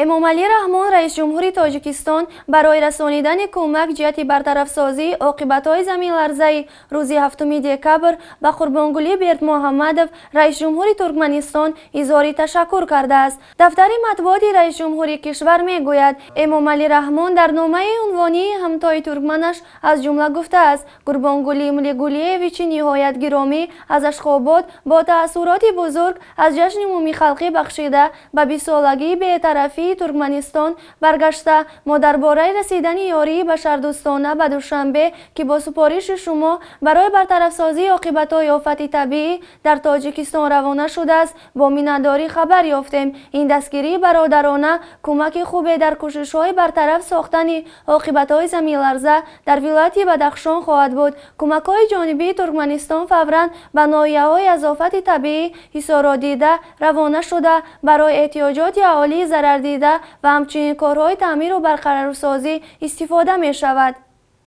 Эмомалӣ Раҳмон, раисҷумҳури Тоҷикистон, барои расонидани кӯмак ҷиҳати бартарафсозии оқибатҳои заминларзаи рӯзи 7 декабр ба Қурбонгулӣ Бердмуҳаммадов, раисҷумҳури Туркманистон, изҳори ташаккур кардааст. Дафтари матбуоти раисҷумҳури кишвар мегӯяд, Эмомалӣ Раҳмон дар номаи унвонии ҳамтои туркманаш аз ҷумла гуфтааст: «Гурбонгулӣ Мулигулиевичи ниҳоят гиромӣ, аз Ашхобод бо таассуроти бузург аз ҷашни умумихалқӣ бахшида ба 20-солагии бетарафии Туркманистон баргашта, мо дар бораи расидани ёрии башардӯстона ба Душанбе, ки бо супориши шумо барои бартарафсозии оқибатҳои офати табиӣ дар Тоҷикистон равона шудааст, бо миннатдорӣ хабар ёфтем. Ин дастгирии бародарона кӯмаки хубе дар кӯшишҳои бартараф сохтани оқибатҳои заминларза дар вилояти Бадахшон хоҳад буд. Кӯмакҳои ҷонибии Туркманистон фавран ба ноҳияҳои аз офати табиӣ ҳисоротдида равона шуда, барои эҳтиёҷоти аҳолии зарардида ва ҳамчунин корҳои таъмиру барқарорсозӣ истифода мешавад».